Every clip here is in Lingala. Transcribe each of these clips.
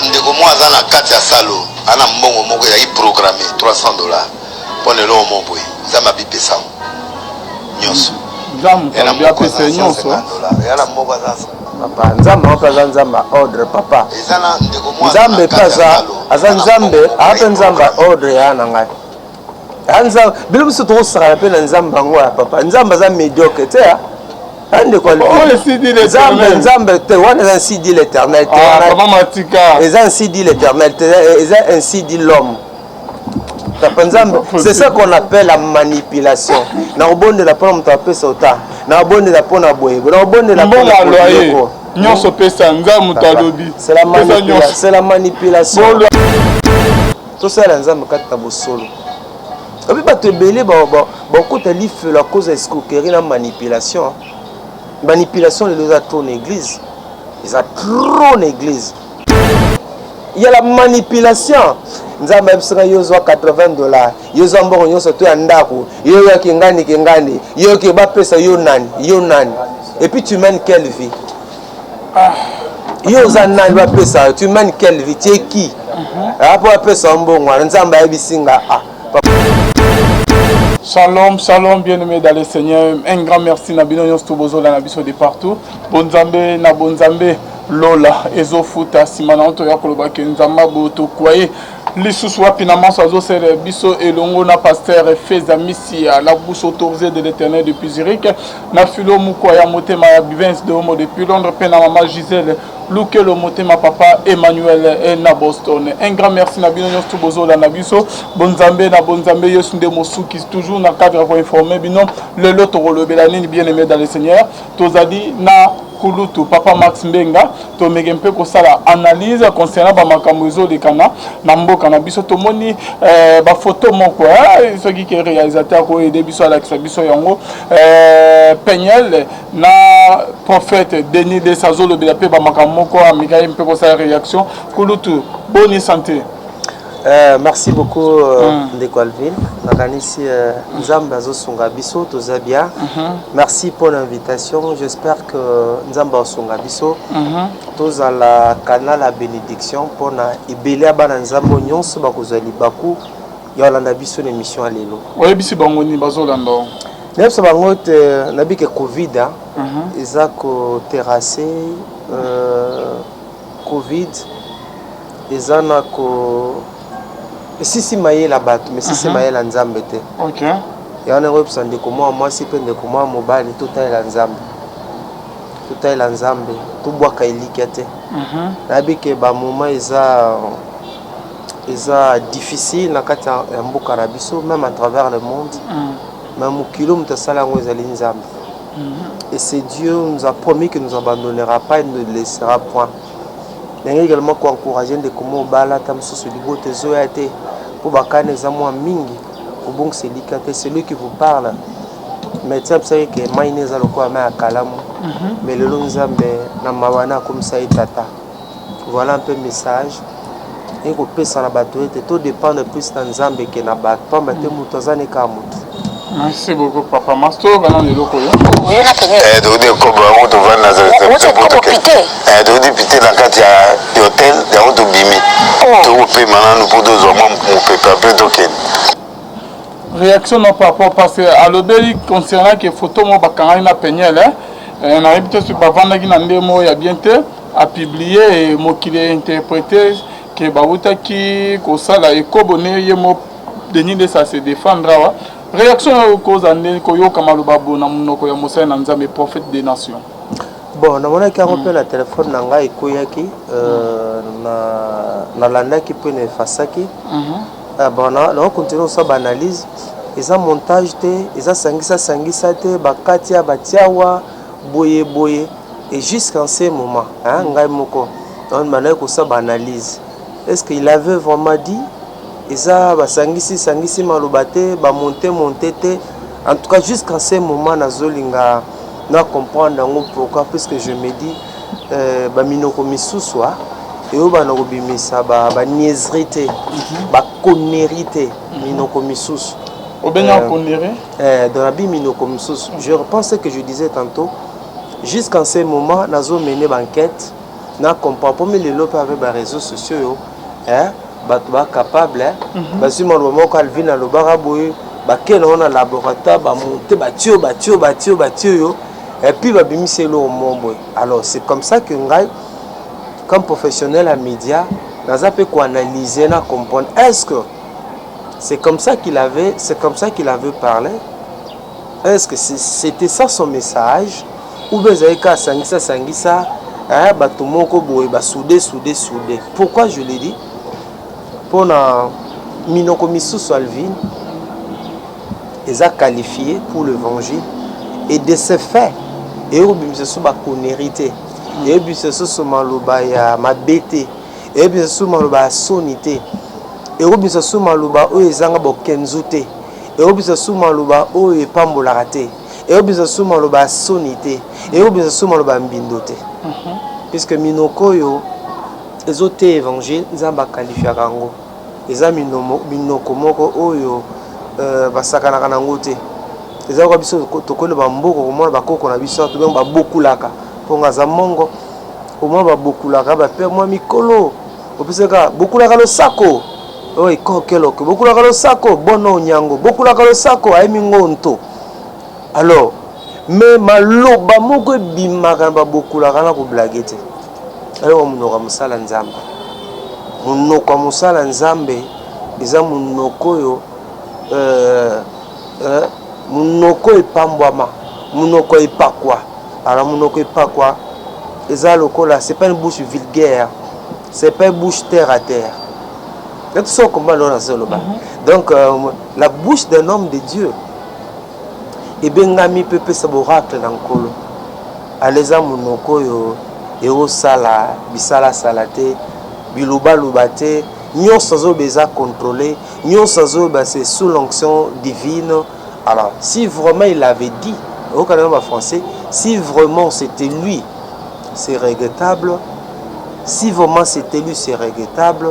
ndeko moko aza na kati ya salo, aza na mbongo moko ezalaki programme $300 mpo na eloko moko boye. Nzambe abipesa yango nyonso. Nzambe Ya na alobi moko apesa aza ye nyonso. $150, ya na moko aza Papa, Nzambe yango mpe aza Nzambe ya ordre, papa. Eza na ndeko moko aza Nzambe na mpe kati ya aza salo, aza aza na Nzambe, mbongo moko aza mpe ezalaki Nzambe ya programme. ordre ya na ngai. Ya Nzambe, bino biso tokosakana mpe na Nzambe yango ya papa. Nzambe aza médiocre te ya. Ya ndeko Oyo Alvin. ainsi dit Nzambe, l'Éternel. Nzambe te, wana eza ainsi dit l'Éternel te. Ah, Wana papa Matika. eza ainsi dit l'Éternel te, eza ainsi dit l'homme. Papa Nzambe, c'est ça qu'on appelle la manipulation. Nakobondela mpona moto apesa ota, nakobondela mpona boye, nakobondela Mbongo mpona ya loyer. boye. Nyonso pesa Nzambe moto Papa, alobi. C'est la Pesa manipulation, nyonso. c'est la manipulation. Bolo Tosala Nzambe kati na bosolo. Obi bato ebele bakota lifelo à cause ya escroquerie na manipulation. Manipulation lelo eza trop na église. Eza trop na église. Il y a la manipulation. Nzambe ayebisaka yo zwa $80, yo zwa mbongo nyonso to ya ndako, yo yoki ngani kingani, yo ke bapesa yo nani, yo nani. Et puis tu mènes quelle vie? Yo oza nani bapesa yo? Tu mènes quelle vie? Tu es qui? Ah, po bapesa yo mbongo wana, Nzambe ayebisi nga ah. Shalom, shalom, bien-aimés dans le Seigneur. Un grand merci na bino nyonso bozola na biso de partout. Bonzambe na bonzambe lola ezofuta nsima na oto ya koloba ke Nzambe botokwaye lisusu wapi na manso azosala biso elongo na pasteur Feza Misia, la bouche autorisée de l'Éternel depuis Zurich, na Philo Mukwa ya motema ya Bivens de Homo depuis Londres, pe na mama Gisèle Lukelo motema papa Emmanuel eh, na Boston. Un grand merci na bino nyonso bozola na biso. Bonzambe na bonzambe Yesu nde mosuki toujours na cadre ko informer bino lelo tokolobela nini, bien aimé dans le Seigneur. Tozali na kulutu papa Max Mbenga, tomeke mpe kosala analyse concernant bamakambo ezolekana na mboka na biso. Tomoni bafoto moko soki ke réalisateur koyede biso alakisa biso yango, Peniel na prophète Denis Lessie azolobela mpe bamakambo moko, amikai mpe kosala réaction. Kulutu, boni santé? Merci beaucoup, ndeko Alvin. Nakanisi Nzambe azosunga biso, toza bien. Merci pour l'invitation. J'espère que Nzambe azosunga biso. Tozala canal ya bénédiction mpona ebele ya bana Nzambe nyonso bakozwa libaku ya kolanda biso na émission ya lelo. Oyebisi bango nini bazolanda? Nayebisa bango te nayebi ke Covid ah, eza koterrasse Covid eza na ko esisi mayela bato, mais esisi mayela Nzambe te. Yango ndenge oyebisa ndeko mwa mwasi mpe ndeko mwa mobali, totalela Nzambe, totalela Nzambe, tobwaka elikya te. Nayebi ke bamoma eza difficile na kati ya mboka na biso, même à travers le monde, mais mokili oyo moto asala yango ezali Nzambe. Et c'est Dieu nous a promis que nous abandonnera pas et ne nous laissera point. Ndenge également koencourage ndeko moko obala, ata mosusu libota ezoya te mpo bakana eza mwa mingi, kobongisa elikya te. Celui qui vous parle, médecin abisaki ke mai ne eza lokola mai ya kalamu, mais lelo Nzambe na mawa na akomisa ye tata. Voilà un peu message ekopesa na bato ete todépendre plus na Nzambe ke na bato, pamba te moto aza ne kaka moto. Merci beaucoup, papa Max. Toyoka nano eloko oyo. Tokodi ekobo yango, tovandi tokodi pite na kati ya hotel yango, tobimi, tokopema nanu mpo tozwa mwa mopepe, apres tokende. Réaction non par rapport, parce que alobeli concernant ke photo moko bakangaki na Peniel, nayebi te soki bavandaki na nde moko ya bien te, apublie, mokili interprété ke bawutaki kosala ekobo ne ye mo Denis Lessie ase défendre awa. Réaction oyo koza nde koyoka maloba bo na monoko ya mosali na Nzambe, prophète des nations? Bon, namonaki yango mpe na telefone na ngai ekweyaki, nalandaki mpe na efasaki. Bon, nakocontinue kosala baanalyse. Eza montage te, eza sangisa sangisa te, bakati ya batiawa boye boye. Et jusqu'en ce moment, hein, ngai moko bandaki kosala baanalyse: est ce qu'il avait vraiment dit? Eza basangisi sangisi maloba te, bamonte monte te. En tout cas, jusqu'en ce moment nazolinga na comprendre yango. Pourquoi? Puisque je me dis, baminoko misusu eyobana kobimisa baniaiserie te, baconnerie te, minoko misusu. Obenga connerie? Dans la bi minoko misusu. Je repense ce que je disais tantôt: jusqu'en ce moment nazomene baenquête. Na comprendre po mi lelo pe avec ba réseaux sociaux yo hein bato ba capable hein mm -hmm. bazwi maloba moko Alvin alobaka boye bakei nango na laboratoire bamonte batio batio batio batio yo et puis babimisi eloko moko boye. Alors c'est comme ça que ngai comme professionnel ya média naza mpe koanalyse na comprendre est-ce que c'est comme ça qu'il avait c'est comme ça qu'il avait parlé, est-ce que c'était ça son message ou bien ezalaki kaka sangisa sangisa eh, bato moko boye basude sude sude. Pourquoi je le dis? Mpona minoko misusu Alvin eza qualifié pour l'évangile et de ce fait eyokobimisa so baconnerie te, eyebisa susu maloba ya mabe te, eyebisa susu maloba ya soni te, ekobimisa susu maloba oyo ezanga bokenzu te, ekobimisa susu maloba oyo epambolaka te, ekobimisa susu maloba ya soni te, ekobimisa susu maloba ya mbindo te, puisque minoko oyo ezoteya évangile Nzambe akalifiaka yango. Eza minoko moko oyo basakanaka nango te. Eza lokola biso tokoli bamboka komona bakoko na biso tobenga babokulaka mpo nga aza mongo omona babokulaka bape mwa mikolo opesaka bokulaka losako oyo ekokeloke bokulaka losako bono onyango bokulaka losako ayemi ngonto. Alors mais maloba moko ebimaka na babokulaka na koblage te. Eloko monoko ya mosala Nzambe, monoko ya mosala Nzambe eza monoko oyo monoko epambwama, monoko epakwa. Alors monoko epakwa eza lokola c'est pas une bouche vulgaire, c'est pas une bouche terre à terre. Tout ça comment l'on azoloba. Donc la bouche d'un homme de Dieu ebengami mpe pesa boracle na Nkolo. Aleza monoko oyo ekosala bisalasala te, bilobaloba te, nyonso azoyoba eza contrôlé, nyonso azoyoba c'est sous l'onction divine. Alors si vraiment il avait dit, okana ba français, si vraiment c'était lui, c'est regrettable. Si vraiment c'était lui, c'est regrettable.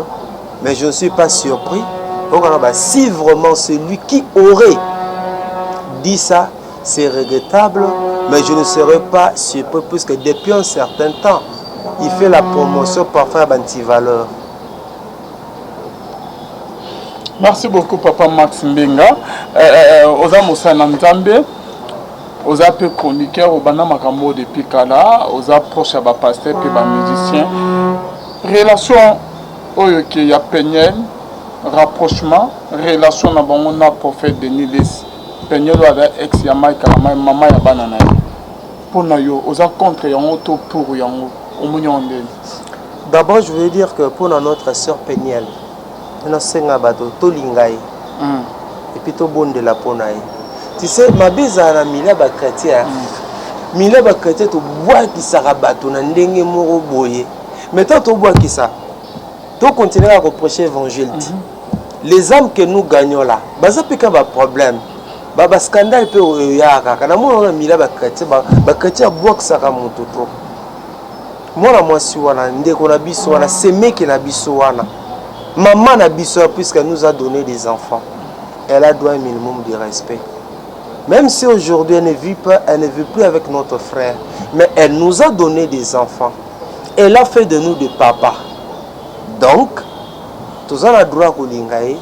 Mais je ne suis pas surpris. Okana ba, si vraiment c'est lui qui aurait dit ça, c'est regrettable, mais je ne serais pas surpris puisque depuis un certain temps, il fait la promotion parfois d'antivaleur. Merci beaucoup papa Max Mbenga. Oza mosala Nzambe, oza pe chroniqueur, obanda makambo depuis kala, oza proche ya ba pasteur pe ba musicien. Relation oyo ke ya Peniel, rapprochement, relation na bango na prophète Denis Lessie. Peniel oyo aza ex ya Mike Kalambayi, mama ya bana na ye. Pona yo, oza contre yango to pour yango? Omoni yango ndeni? D'abord, je voulais dire que pour notre sœur Peniel, nasenga bato tolinga ye et puis tobondela mpona ye. Tu sais, mabe ezala na milieu ya bachrétien, milieu ya bachrétien tobwakisaka bato na ndenge moko boye, mais tant tobwakisa, tokontinue kaka koprêcher évangile ti les âmes que nous gagnons là baza mpe ka baproblème, bascandale mpe oyo eyaka kaka. Namona wana milieu ya bachrétien, bachrétien abwakisaka moto trop. Mwana mwasi wana, ndeko na biso wana, semeke na biso wana, mama na biso, puisqu'elle nous a donné des enfants, elle a droit un minimum de respect. Même si aujourd'hui elle ne vit pas, elle ne vit plus avec notre frère, mais elle nous a donné des enfants, elle a fait de nous des papas. Donc toza na droit ya kolinga ye,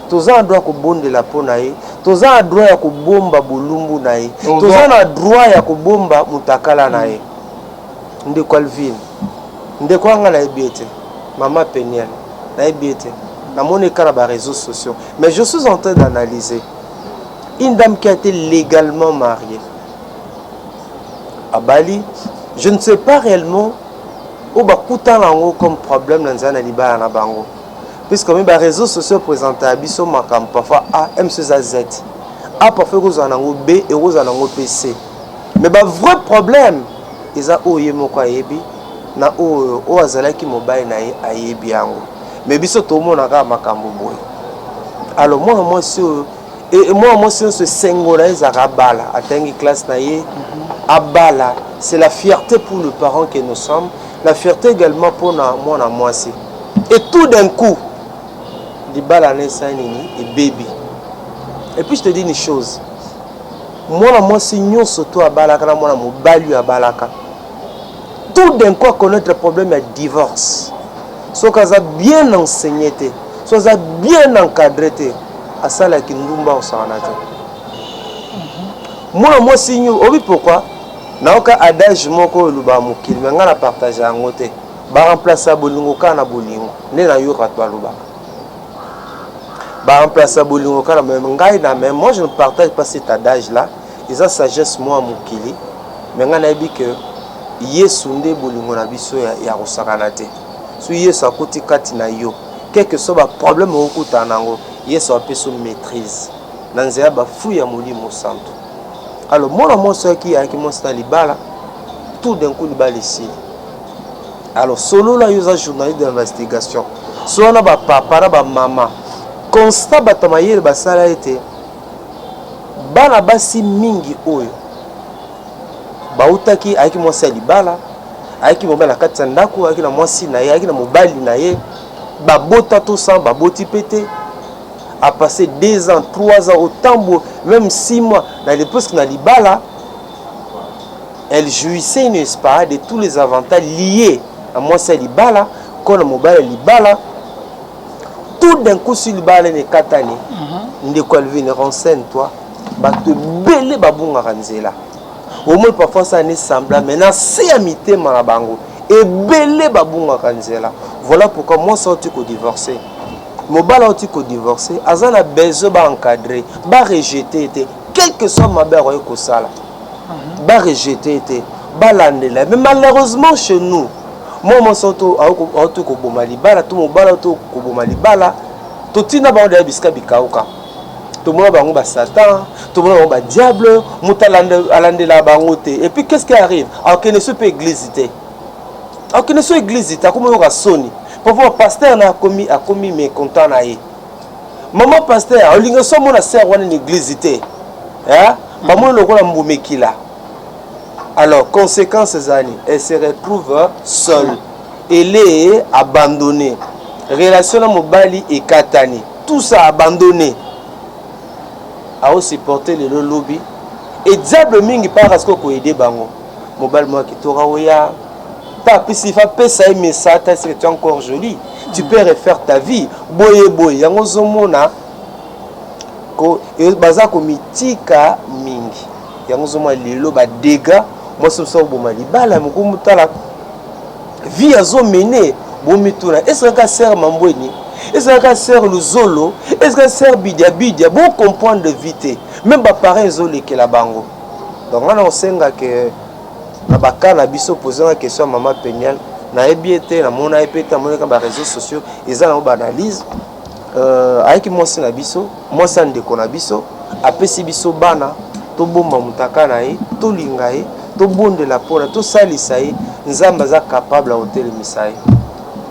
toza na droit ya kobondela mpo na ye, toza na droit ya kobomba bolumbu na ye, toza na droit ya kobomba motakala na ye. Ndeko Alvin, ndeko anga nayebi ye te, mama Peniel nayebi ye te, namoni eka na baréseaux sociaux, mais je suis en train d'analyser une dame qui a été légalement mariée à Bali. Je ne sais pas réellement oyo bakutana yango comme problème na nzela na libala na bango, puisque mi baréseaux sociaux présente ya biso makambo parfois A m eza Z, A parfois ekozala nango B, ekozala nango mpe C, mais bavrai problème eza oyo ye moko ayebi na oyo oyo azalaki mobali na ye ayebi yango, mais biso tomona kaka makambo boye. Alors mwana mwasi oyo, mwana mwasi nyonso esengo na ye ezalaka abala, atangi classe na ye, abala. C'est la fierté pour le parent que nous sommes, la fierté également mpona mwana mwasi. Et tout d'un coup libala na esali nini? Ebebi. Et puis je te dis une chose, mwana mwasi nyonso to abalaka na mwana mobali oyo abalaka. Tout d'un coup connaître problème ya divorce, soki aza bien enseigné te, soki aza bien encadré te, asalaki ndumba osakana te. Mwana mwasi nyu obi pourquoi nayoka adage moko oyo elobaka mokili, me ngai na partage yango te: baremplace bolingo kaka na bolingo. Nde nayoka bato balobaka baremplace bolingo kaka na ngai na, mais moi je ne partage pas cet adage là. Eza sagesse mwa mokili, me ngai nayebi ke Yesu nde bolingo na biso ya kosakana te. So Yesu akoti kati na yo, quelque soit baproblème okokutana nango, Yesu apesi yo maîtrise na nzela ya bafruit ya Molimo Santo. Alors mwana mwasi ayaki, ayaki mwasi na libala, tout d'un coup libala esili. Alors solola, yo oza journaliste d'investigation, so wana bapapa na bamama, constat bato ya mayele basala ete bana basi mingi oyo bautaki, ayaki mwasi ya libala, ayaki mobali na kati ya ndako, ayaki na mwasi na ye, ayaki na mobali na ye, babota to sans baboti mpe te, a passé 2 ans, 3 ans, autant, même 6 mois na presque na libala, elle jouissait, n'est-ce pas, de tous les avantages liés à mwasi ya libala ko na mobali ya libala. Tout d'un coup, si libala ene ekatani, ndeko Alvin, renseigne toi, bato ebele babungaka nzela. Omoi parfois ça ne sembla, mais na se ya mitema na bango, ebele babungaka nzela. Voilà pourquoi mwasi auti kodivorce, mobali auti kodivorce, aza na besoin baencadre, barejete te, quel que soit mabe akoki kosala, barejete te, balandela. Mais malheureusement chez nous, mwa mwasi auti koboma libala to mobali auti koboma libala, totinda bango deya bisika bikauka, tomona bango basatan, tomona bango badiable, moto alandela bango te. Et puis qu'est ce qui arrive? Akokende so mpe église te, akokende so église te, akomi oyoka soni. Parfois pasteur na akomi mécontent na ye. Mama pasteur olinga so amona sœur wana na église te, bamoni lokola mbumekila. Alors conséquence ezali, elle se retrouve seule, elle est abandonnée, relation na mobali ekatani, tout ça abandonné, aosupporte lelo lobi. E diable mingi parce que koyede bango mobali moko kitoko oya ta apesi, fa apesa ye message: est-ce que tu es encore jolie, tu peux refaire ta vie, boye boye. Yango ozomona baza komitika mingi. Yango ozomona lelo badégâts, mwasi mosu akoboma libala moko, motala vie azomene. Bomituna: esalaka sœur Mambweni, ezalaka sœur Luzolo, ezalaka sœur Bidia Bidia? Bocomprendre vie te, même baparent ezolekela bango. Donc nga na osengake na baka na biso, posanga question ya mama Peniel, nayebi ye te, namona ye mpe te, namonaka baréseaux sociaux, eza nango baanalyse. Ayaki mwasi na biso, mwasi ya ndeko na biso, apesi biso bana, tobomba motaka na ye, tolinga ye, tobondela mpona tosalisa ye. Nzambe aza capable ya kotelemisa ye.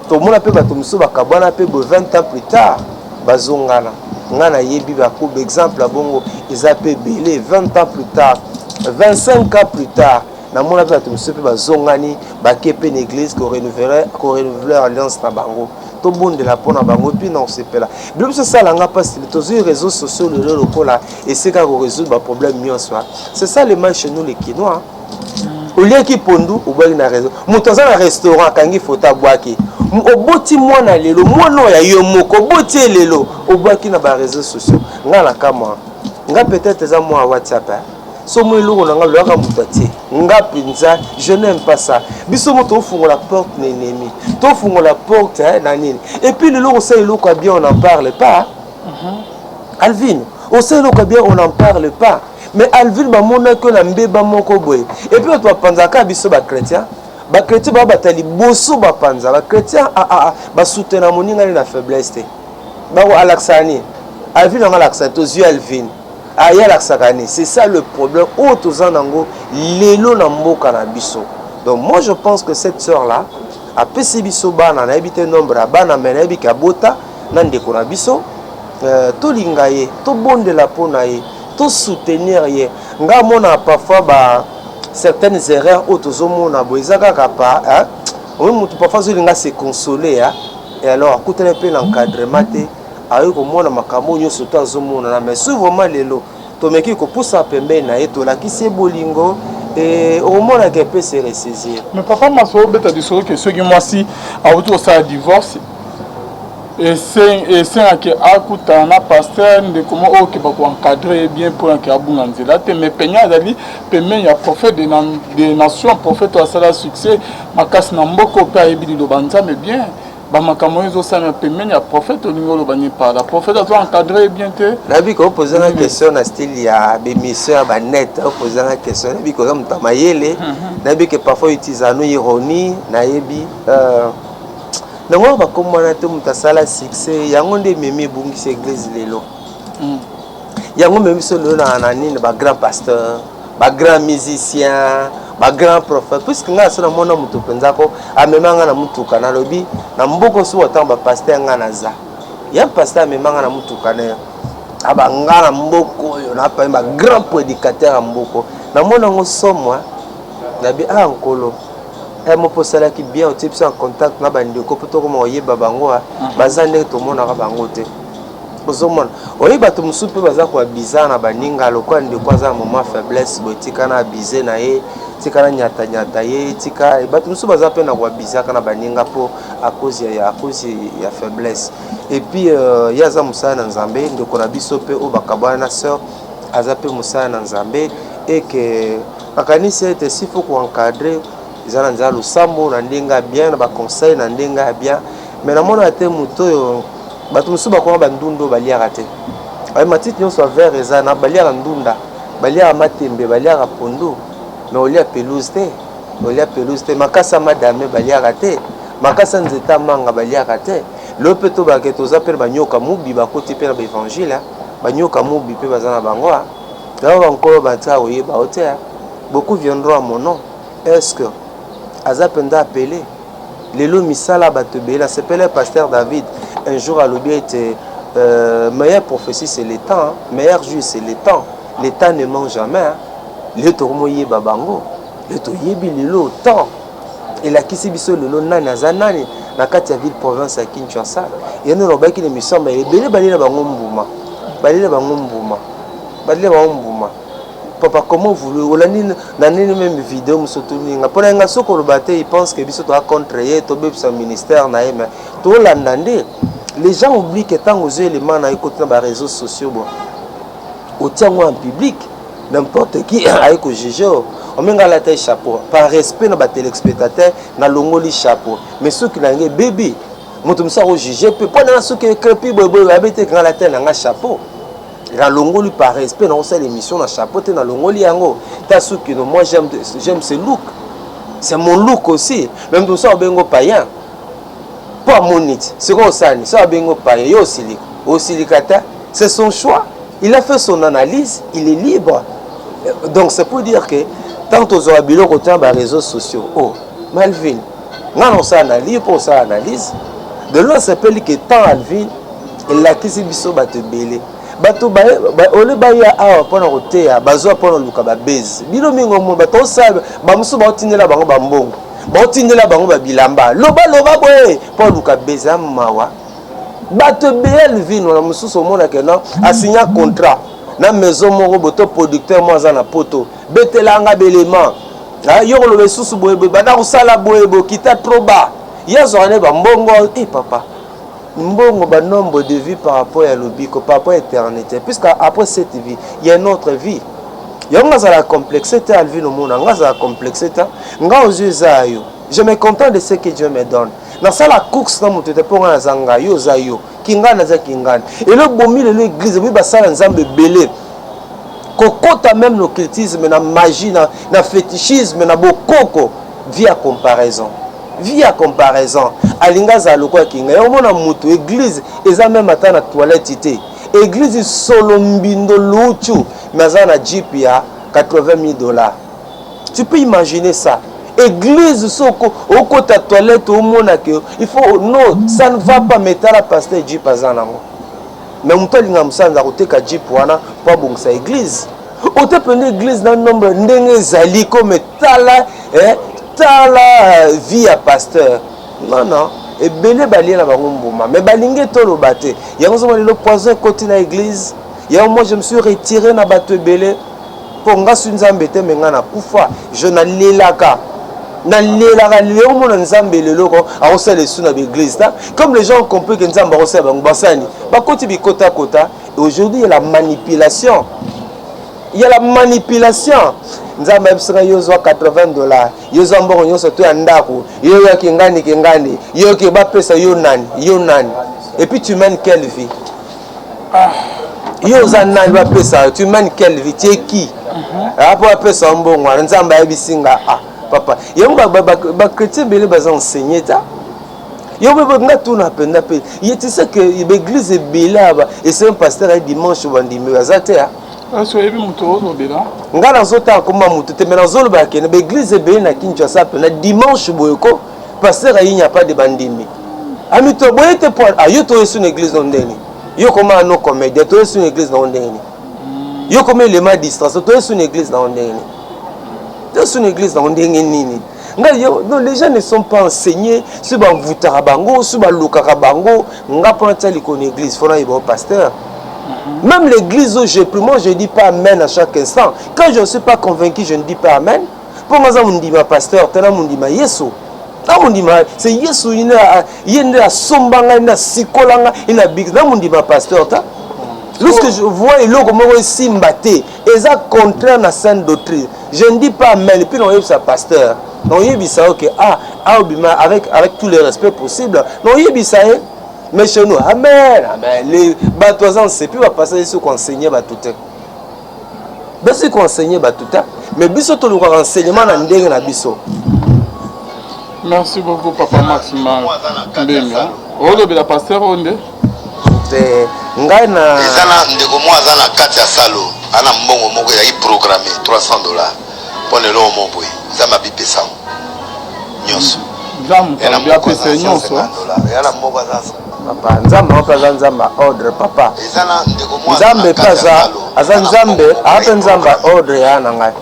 Tomona mpe bato mosusu bakabwana mpe boye, 20 ans plus tard bazongana. Ngai nayebi bakoba exemple ya bongo eza mpe ebele. 20 ans plus tard, 25 ans plus tard, namona mpe bato mosusu mpe bazongani, bake mpe na église korenouveler alliance na bango. Tobondela mpona bango mpe na kosepela. Bilo biso esalanga mpasi, tozwi réseaux sociaux lelo lokola esika korésoudre baproblème nyonso. C'est ça le mal chez nous les Kinois. Oliaki pondu, obwaki na réseau. Moto aza na restaurant, akangi foto, abwaki. Oboti mwana lelo, mwana oyo ya yo moko oboti ye lelo, obwaki na baréseaux sociaux. Nga na kamwa, nga peut-être eza mwa WhatsApp, so mo eloko na nga lolaka moto atie nga mpenza, je n'aime pas ça. Biso mo tofungola porte na ennemi, tofungola porte na nini. Et puis lelo osala eloko ya bien, on n'en parle pas. Alvin, osala eloko ya bien, on n'en parle pas. Mais Alvin, bamonaki oyo na mbeba moko boye, et puis bato bapanzaka biso bachrétien. Bachrétien baa bata liboso bapanza. Bachrétien basoutenir moningani na faiblesse te. Bako alakisaka nini? Alvin yango alakisaka, tozwi Alvin aye alakisaka nini? C'est ça le problème oyo toza nango lelo na mboka na biso. Donc moi je pense que cette sœur là apesi biso bana, nayebi te nombre ya bana, me nayebi ke abota na ndeko na biso. Tolinga ye, tobondela mpo na ye, tosoutenir ye. Nga mona parfois ba certaines erreurs oyo tozomona boye eza kaka pa oyo motu parfois azolinga se consoler, et alors akutani mpe na encadrement te, ayoki komona makambo nyonso to azomonana. Mais soki vraiment lelo tomeki kopusa pembeni na ye, tolakisi ye bolingo, E okomonaka epe se ressaisir. Mais papa Maso, obeta lisolo ke soki mwasi awuti kosala divorce, esengaki akutana na pasteur ndeko mo oyo ke bakoencadre ye bien mpona ke abunga nzela te. Mais penya azali pembeni ya prophète de nation, prophète oyo asala succès makasi na mboka, mpe ayebi liloba Nzambe bien. Bamakambo oyo ezosalema pembeni ya prophète, olingi oloba nini par là? Prophète azo encadre ye bien te? Nayebi ke opozanga question na style ya bémission ya banet. Opozanga question, nayebi ke oza moto ya mayele, nayebi ke parfois utilise no ironie. Nayebi nango bakombo wana te. Moto asala succès, yango nde ememi ebungisi église lelo. Yango ememi biso lelo na nini? Bagrand pasteur, bagrand musicien, bagrand prophète. Puisque ngai aso namona moto mpenza ko amema ngai na mutuka, nalobi na mboka so ntango bapasteur, ngai naza ya pasteur, amema ngai na mutuka na ye, aba nga na mboka oyo napami bagrand prédicateur ya mboka. Namona yango somo. Nabi a nkolo mo mpo osalaki bien, otie biso en contact na bandeko mpo tokoma koyeba bango. Baza ndenge tomonaka bango te. Ozomona, oyebi, bato mosusu mpe baza koabiza na baninga lokola ndeko aza na moment faiblesse boye, tika na abize na ye, tika na nyatanyata ye, tika. Bato mosusu baza mpe na koabizaka na baninga mpo à cause ya faiblesse. Et puis ye aza mosala na Nzambe. Ndeko na biso mpe oyo bakabwana na sœur aza mpe mosala na Nzambe. Eke nakanisi ete s'il faut koencadre, eza na nzela losambo, na ndenge ya bien, na baconseil na ndenge ya bien. Mais namonaka te moto oyo bato mosusu bakoma bandunda oyo baliaka te. Aye matiti nyonso ya vert eza na baliaka ndunda, baliaka matembe, baliaka pondu, mais olia pelouse te, olia pelouse te. Makasa madame baliaka te, makasa nzete ya manga baliaka te. Lelo mpe tobake toza mpe na banyoka mobi bakoti mpe na baévangile. Banyoka mobi mpe baza na bango. Yango bankolo batia koyeba o te. Beaucoup viendront à mon nom. Est ce que aza mpenza appelé? Lelo misala bato ebele. Nasepele pasteur David un jour alobi ete meilleure prophétie, c'est le temps, hein. Meilleur jour, c'est le temps. Le temps ne ment jamais, hein. Lelo tokomoyeba bango. Lelo toyebi, lelo temps elakisi biso lelo nani aza nani na kati ya ville province ya Kinshasa. Yango nalobaki na émission, ma ebele balela bango mbuma, balela bango mbuma, balela bango mbuma. Papa, comment voulu olandi na nini? Même vidéo mosusu toninga mpo na nga, soki oloba te, il pense que biso toza contre ye, tobebisa ministère na ye. Mais tolanda nde. Les gens oublient que ntango ozwi élément na ye, koti na baréseaux sociaux, bon, otia yango en public, n'importe qui aye kojuge. Omenga alata chapeau par respect na batéléspectateur, nalongoli chapeau, mais soki na yango ebebi, moto mosusu akojuge mpe mpo nanga soki ekrepi boyeboye, bayebi te nga alata na nga chapeau. Nalongoli par respect, naosala émission na chapeau te, nalongoli yango. Ta soki no, moi j'aime, j'aime ce look, c'est mon look aussi. Même moto mosusu abengo païen mpo amoni ti sikoyo osani so abengo païen, yo osilika, osilika te. C'est son choix, il a fait son analyse, il est libre. Donc c'est pour dire que tant tozwaka biloko te na baréseaux sociaux, oh Malvin, nga na osala analyse mpo osala analyse de lo. Asepeli ke temps Alvin elakisi biso bato ebele, bato ole baya awa mpona koteya, bazwa mpona koluka babese. Bino mingi omoi bato osala, bamosusu baotindela bango bambongo, baotindela bango babilamba, lobaloba boye mpo aluka bese ya mawa. Bato ebele, Alvin wana mosusu omonake no asinya contrat na maison moko boye to producteur mo aza na poto, betelanga belema yo koloba lisusu boye boye, banda kosala boye boye, kita trop bas. Ye azwaka nde bambongo. E papa, mbongo, banombre de vie par rapport ya lobiko, par rapport à éternité, puisque après cette vie, il y a une autre vie. Yango nga azala complexe te. Alvin, omona nga azala complexe te. Nga ozwi eza ya yo. Je me contente de ce que Dieu me donne. Nasala course na moto te, mpo nga naza ngai, yo oza yo, kingani naza kingani. Elo bomi lelo église boyi basala Nzambe ebele kokota même na occultisme, na magie, na fétichisme, na bokoko. Vie ya comparaison, vie ya comparaison. Alingi azala lokola kinga ya omona moto. Église eza même ata na toilette te, église solo mbindo luchu, mais aza na jeep ya 80 000 $. Tu peux imaginer ça? Église soko okota toilette, omona ke il faut, non, ça ne va pas. Mais tala pasteur, jeep aza nango, mais moto alinga mosala aza koteka jeep wana mpo abongisa église. Ote mpenza église na nombre ndenge ezali comme tala, eh, tala vie ya pasteur. Non, non, ebele balie na bango mbuma, mais balingi toloba te. Yango ozomona lelo poison ekoti na église. Yango moi je me suis retiré na bato ebele. Mpo nga su Nzambe te, me nga nakufa. Je nalelaka, nalelaka lelo omona Nzambe lelo ko akosala esu na baeglise ta. Comme les gens ont compris que Nzambe akosala bango, basani bakoti bikotakota. Et aujourd'hui il y a la manipulation, il y a la manipulation. Nzambe ayebisaka yo zwa 80 $, yo zwa mbongo nyonso to ya ndako, yo yoki ngani kengani, yoki bapesa yo nani, yo nani, et puis tu mènes quelle vie? Yo oza nani bapesa yo? Tu mènes quelle vie? Tu es qui po bapesa yo mbongo wana? Nzambe ayebisi nga. Ah papa, yango bachrétien ebele baza enseigné ta. Yo mpe nga tuna mpenza mpe ye, tu sais que baeglise ebele aba ese pasteur aye dimanche, bandimi aza te. Esi oyebi moto ozobela? Nga nazotanga komba motu te, me nazoloba kende baeglise ebele na Kinshasa mpe na dimanche boye ko pasteur ayi, n'y a pas de bandimi. Ami to boye te po ayo toyesu na église no ndeni yo koma no comédien, toyesu na église nango ndenge nini? Yo koma élément distraction, toyesu na église nango ndenge nini? Toyesu na église nango ndenge nini? Ngai yo non, les gens ne sont pas enseignés. Soki bamvutaka bango, soki balukaka bango, nga mpo natia likolo na église, fo nayeba o pasteur. Même l'église où je prie, moi je dis pas amen à chaque instant. Quand je ne suis pas convaincu, je ne dis pas amen. Mpo nga aza mondima pasteur te, na mondima Yesu, na mondima c'est Yesu. Ye nde asomba ngai, nde asikola ngai, ye na bik na mondima pasteur ta. Lorsque je vois eloko moko esimba te, eza contraire na sainte doctrine, je ne dis pas amen. Puis naoyebisa pasteur, naoyebisa yo ke ah, aobima avec tout le respect possible, naoyebisa ye. Mais chez nous, amen, amen. Les bato aza nsepi, bapasteur esi koenseigner bato te, basi koenseigner bato te, mais biso tolukaka enseignement na ndenge na biso. Merci beaucoup, papa Maxima Mbenga. Olobela pasteur oyo nde? Te, ngai na Eza na ndeko moko aza na kati ya salo, ana mbongo moko ezalaki programme 300 $ mpo na eloko moko boye. Nzambe abipesa yango nyonso. Nzambe alobi apesa ye nyonso. Eya na moko aza Papa, Nzambe mpe aza Nzambe ya ordre, papa. Eza na ndeko moko aza Nzambe na mpe kati ya aza salo, aza ana Nzambe mbongo moko aa mpe ezalaki Nzambe ya programme. ordre ya na ngai.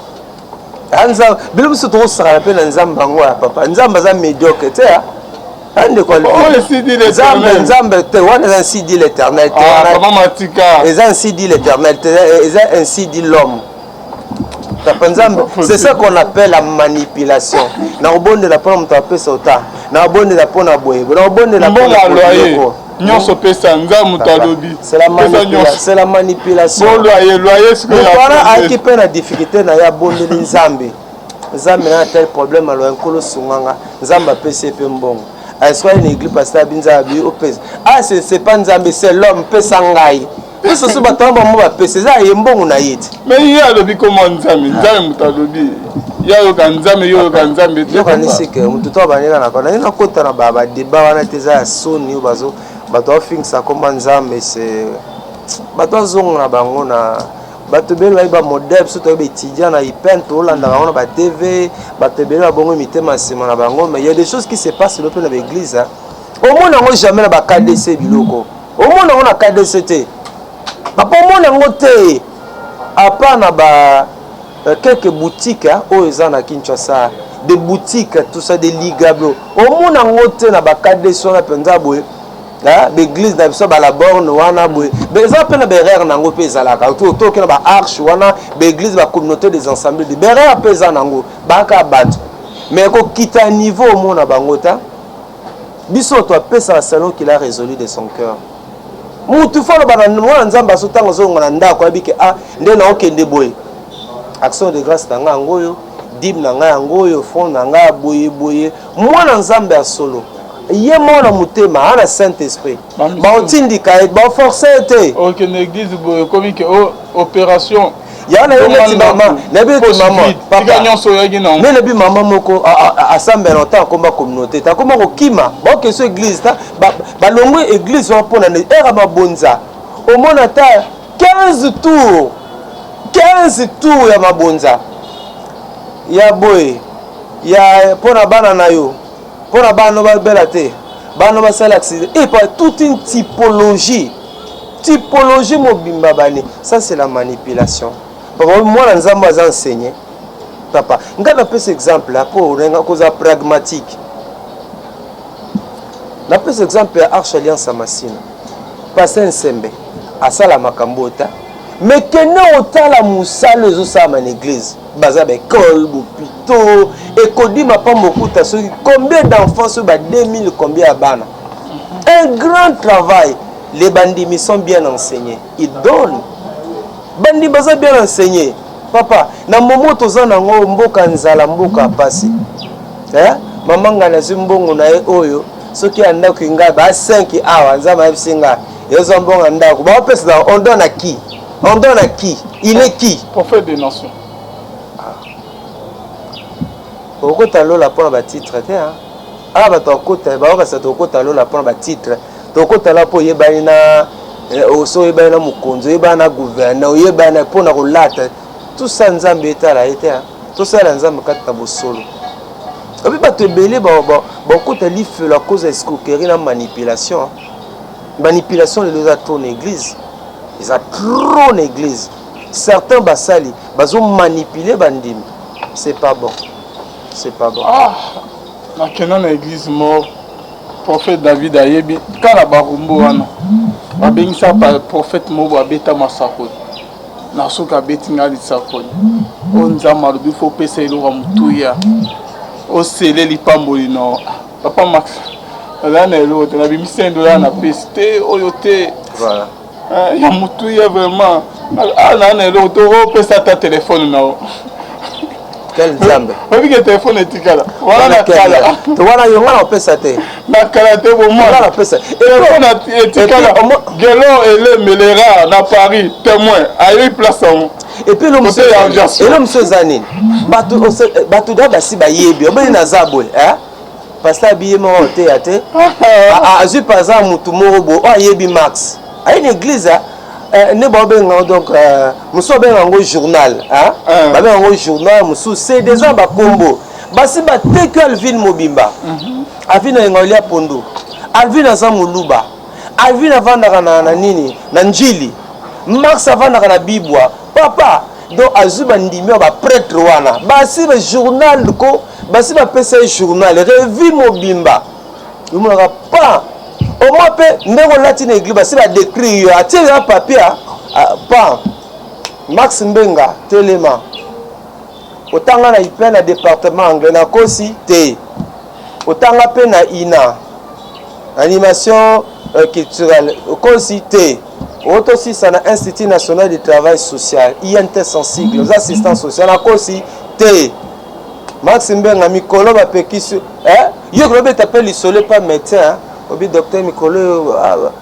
Aya Nzambe bilo biso tokosakana mpe na Nzambe yango ya papa. Nzambe aza médiocre te ya ndeko. Oyo ainsi dit Nzambe l'Éternel. Nzambe te wana, eza ainsi dit l'Éternel te. Ah, wana papa Matika. Eza ainsi dit l'Éternel te, eza ainsi dit l'homme, papa. Nzambe, c'est ça qu'on appelle la manipulation. Nakobondela mpona moto apesa ota, nakobondela mpona boye, nakobondela Mbongo mpona ya loyer biloko. Nyonso pesa, Nzambe moto alobi. C'est la Pesa manipulation, nyonso. c'est la manipulation. Bo loyer, loyer sikoyo. Moto wana ya ayaki mpe na difficulté na ye, abondeli Nzambe: Nzambe, na tel problème, aloya Nkolo sunganga. Nzambe apesi ye mpe mbongo. Aeskwali na église, pasteur abi: Nzambe abi opesa. Ah, c'est pas Nzambe, c'est l'homme. Pesa ngai biso so bato wana bango bapesa, eza ye mbongo na ye te. Mais ye alobi koma Nzambe, Nzambe moto alobi. Ye ayoka Nzambe, yo oyoka Nzambe te. Yokanisi ke motu to abandeka na naye nakota na badébat wana te. Eza ya soni oyo bazo bato bafingisa komba Nzambe. Se bato azonga na bango na bato ebele bayeba modèle. Biso toyeba étudiant na IPN, tolanda bango na batv. Bato ebele babongo mitema nsima na bango, mais il y a des choses qui se passent lelo mpe na baeglise. Omona yango jamais na ba KDC. Biloko omona yango na KDC te, papa, omona yango te, à part na ba quelques boutiques oyo eza na Kinshasa, des boutiques, tout ça, des ligablo. Omona yango te na ba KDC wana mpenza boye. Baeglise na biso balaborne wana boye, eza mpe na baerreur nango mpe ezalaka. Toke na baarche wana, baeglise, bacommunauté des ensemble de baerreur mpe eza nango, baka bato, mais kokita niveau omona bango ta. Biso to apesaka selon qu'il a résolu de son cœur. Mutu fo aloba na mwana Nzambe aso ntango azonga na ndako, ayebi ke ah, nde naokende boye, action de grâce na ngai yango oyo, dîme na ngai yango oyo, offrande na ngai ya boye boye. Mwana Nzambe ya solo, ye mwana motema ana Saint Esprit, baotindika ye, baforce ye te. Okende église boye, ekomi ke opération. Ya nayebi neti mama, nayebi neti mama. Papa nyonso oyaki na nde nayebi mama moko asambela ntango akoma communauté te, akoma kokima. Baokeso église ta, balongwe église wana mpona ere ya mabonza. Omona ata 15 tour, 15 tour ya mabonza ya boye, ya mpona bana na yo, mpona bana babela te, bana basala accident, et pas toute une typologie, typologie mobimba bani. Ça, c'est la manipulation, papa. Mwana Nzambe aza enseigné, papa. Ngai napesa exemple mpo olenga kozala pragmatique. Napesa exemple ya Arche Alliance ya Masina. Pasteur Nsembe asala makambo ta. Mais kende otala mosala ezosalama na église, baza baekole, bopito, ekodima pamba okuta soki combien d'enfants, soki ba 2000 combien ya bana. Un grand travail. Les bandimi sont bien enseignés, ils donnent. Bandimi baza bien enseignés, papa. Na momo toza nango, mboka nzala, mboka pasi, eh? Mama ngai nazwi mbongo na ye oyo soki ya ndako ngai ba 5 awa. Nzambe ayebisi ngai ezwa mbongo ya ndako, baopesa. On donne à qui? On donne à qui? Il est qui? Prophète des nations. Okota lola mpona batitre te. Awa bato akota baokasa, tokota lola mpona batitre, tokota la mpo oyebani na so, oyebani na mokonzi, oyebani na gouverneur, oyebani mpona kolata, tout ça. Nzambe etala ye te. Tosala Nzambe kati na bosolo. Obi bato ebele bakota lifelo à cause ya escroquerie na manipulation. Manipulation lelo eza trop na église, eza trop na église. Certains basali bazomanipule bandimi, c'est pas bon, c'est pas bon. Ah, nakenda na église mort, prophète David ayebi kaka barumbu wana babengisa prophète moko abeta masakoli. Na soki abeti ngai lisakoli oyo, Nzambe alobi fo opesa eloko ya motuya, osele lipamboli no. Papa Max azala na eloko te, nabimisi 1 dollar, napesi te oyo te ya motuya vraiment. Naa na eloko te, opesa ata telefone na yo. Quel Nzambe? Oyebi ke telefone etikala wana na kala. Wana yo nga na opesa te. Na kala te, bomwana. Napesa. Telefone etikala. Gelo elemelera na Paris, témoin ayebi place yango. Et puis elo mosusu eza nini? Bato da basi bayebi obeli naza boye, pasteur abiye moko oteya te, azwi par exemple motu moko boye oyo ayebi Max, aye na église nde baobenga donc mosusu babenga yango journal, babenga yango journal, mosusu c'est déjà bakombo basi bateki Alvine mobimba. Alvine ayenga olia pondu, Alvine aza moluba, Alvine avandaka na nini, na Njili, Max avandaka na Bibwa, papa. Donc azwi bandimi ya baprêtre wana, basi bajournal ko basi bapesa ye journal, revue mobimba. Omonaka pa omoi mpe ndenge olati na église, basi badécrire yo, atie ya papier pa Max Mbenga telema, otanga na IPN na département anglais, nakosi te, otanga mpe na INA animation culturelle, okosi te, otosisa na Institut national du travail social, INTS en sigle, oza assistant social, nakosi te. Max Mbenga, mikolo bapekisi eh? Yo kolobeta mpe lisolo epa médecin, obi docteur, mikolo oyo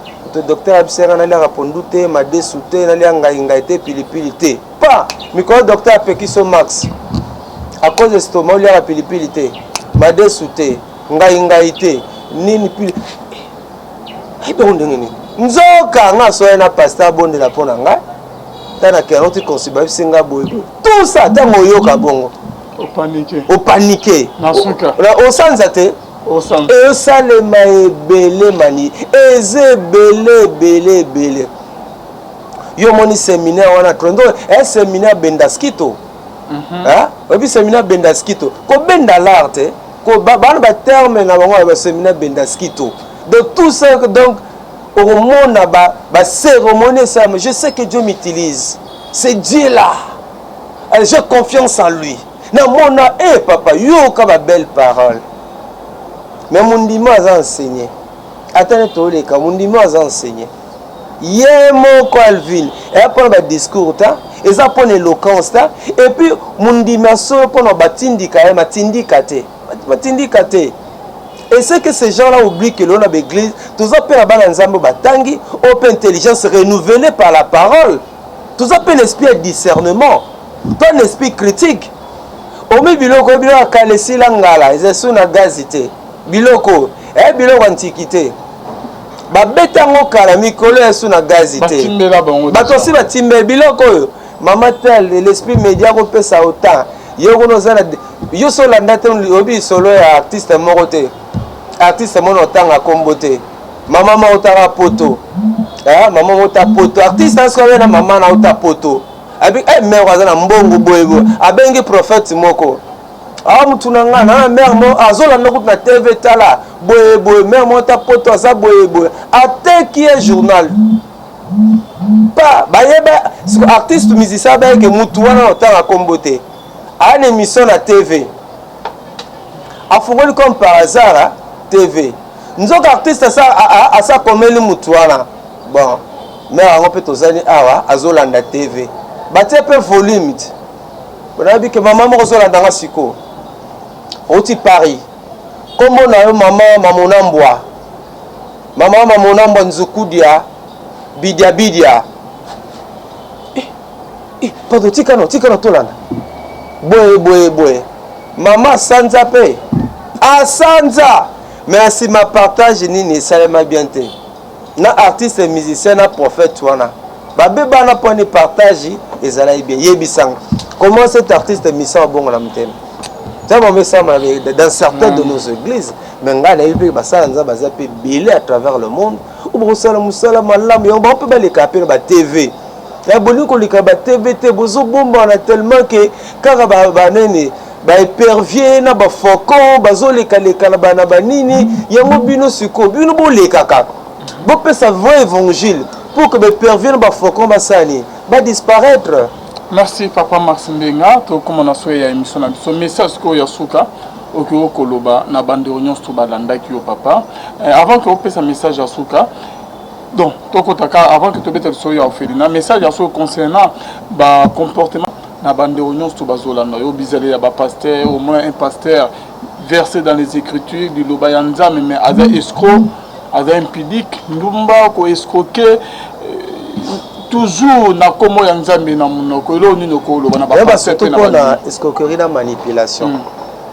docteur abisaka naliaka pondu te, madesu te, nalia ngai ngai te, pilipili te. Pa mikolo docteur apekisi yo Max, à cause estomac, oliaka pilipili te, madesu te, ngai ngai te, nini pili ayebako ndenge nini. Nzoka nga asoya na pasteur abondela mpo na ngai, ta na keroti konsi bayebisi nga boye boye, tout ça. Ntango oyoka bongo, opanike, osanza te, eosalema ebele mani, eza ebele ebele ebele. Yo omoni séminaire wana trondo e séminaire Bendaskito, oyebi séminaire Bendaskito, kobenda l'art te, bana baterme na bango ya baséminaire Bendaskito. Donc tout ça, donc okomona bacérémonie esalama. Je sais que Dieu m'utilise, c'est Dieu là, j'ai confiance en lui. Namona e papa, yoka babelle parole, mais mondimi aza enseigné ata nde toleka. Mondimi aza enseigné ye moko Alvin, eya mpona badiscours ta, eza mpona éloquence ta. Et puis mondimi asolo mpona batindika ye, matindika te, matindika te. Et c'est que ces gens-là oublient que l'on a l'église, tous appellent la bana Nzambe batangi, oyo mpe intelligence renouvelée par la parole. Tous appellent l'esprit de discernement, ton esprit critique. Omi biloko biloko kala esila ngala, eza su na gazi te. Biloko, biloko antiquité. Babeta yango kala, mikolo ya su na gazi te. Bato osi batimbela biloko oyo. Mama tel, l'esprit média kopesa autant. Yo kuna oza na yo so olanda te, oyebi lisolo ya artiste moko te, artiste moko otanga nkombo te, mama moko otaka poto, mama moko ota poto, artiste asoki abe na mama na ota poto, abi mare aza na mbongo boye boye, abengi prophète moko awa, mutu na ngai na mare mo azolanda kutu na TV, tala boye boye, mare moko ta poto aza boye boye, ateki ye journal. Pa bayeba artiste musicien abayeke mutu wana otanga kombo te. Aa émission na TV. Afungoli comme par hasard TV. Nzoka artiste asa asa komeli mutu wana. Bon, mère yango mpe tozali awa azolanda TV. Batie mpe volume ti. Bonayebi ke mama moko ozolanda nga sikoyo. Outi Paris. Kombo na yo mama Mamona Mbwa. Mama Mamona Mbwa Nzukudia Bidia Bidia. Eh, eh, pardon, tika no, tika no tolanda. Boye boye boye. Mama asanza mpe. Asanza. Mais nsima partage nini esalema bien te. Na artiste musicien na prophète wana. Babebana mpo ni partage ezalaki bien. Yebisanga. Comment cet artiste musicien abongo na motema? Dans certaines de nos églises, mais ngai nayebi mpe basala nzambe baza mpe ebele à travers le monde oyo bakosala mosala malamu yango bango mpe baleka mpe na ba TV. Bolingi koleka ba TV te, bozobombana tellement ke kaka banene baépervier na bafaucon bazolekaleka na bana banini yango. Bino sikoyo, bino bolekaka, bopesa vrai évangile pour que baépervier na bafaucon basala nini? Badisparaître. Merci, papa Max Mbenga. Tokóma na so ya émission na biso. Message sikoyo ya suka okoki koloba na bandeko nyonso balandaki yo, papa. Avant ke opesa message ya suka, donc tokota kaka avant ke tobeta biso ya orphelinat, message ya suka concernant bacomportement na bandeko nyonso bazolanda yo, bizaleli ya bapasteur. Au moins un pasteur versé dans les écritures, liloba ya Nzambe, mais aza escroc, aza impudique, ndumba, koescroquer toujours na nkombo ya Nzambe na monoko. Eloko nini okoloba na bapasteur? Surtout mpona escroquerie na manipulation,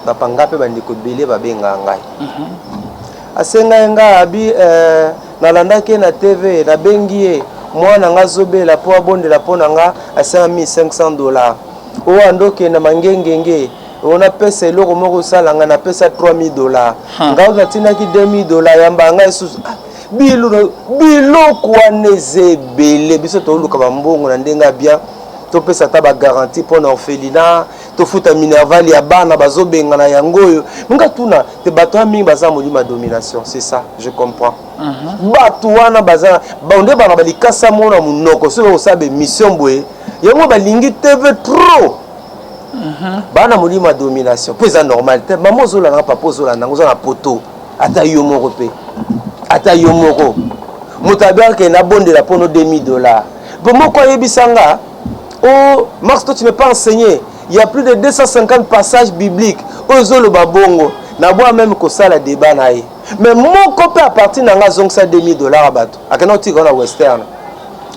bapanga mpe bandeko ebele babengaka ngai. Asengai ngai abi nalandaki ye na TV, nabengi ye, mwana nga azobela mpo abondela mpo na nga. Asenga 1500 $. Oyo andokende mangengenge oyo napesa eloko moko osala ngai, napesa 3000 $. Ngai natindaki 2000 $, yamba ngai lisusu. Biloko wana eza ebele. Biso toluka bambongo na ndenge ya bien, topesa ata bagarantie mpo na orphelinat, tofuta minerval ya bana bazobengana yango. Oyo nga tuna te, bato wana mingi baza molimo ya domination, c'est ça, je comprends. Bato wana baza nde bana balikasa mo na monoko. Soki bakosala baémission boye, yango balingi TV trop. Bana molimo ya domination, mpo eza normal te. Mama ozolanda, papa ozolanda yango, oza na poto, ata yo moko mpe, ata yo moko moto abengaka nabondela mpono 2000 $. Mpo moko ayebisa nga: "Oh Max, toi tu n'es pas enseigné, il y a plus de 250 passages bibliques oyo ezoloba bongo." Nabwa même kosala débat na ye, mais moko mpe à partir na nga azongisa 2000 $ ya bato, akenda kotika na Western.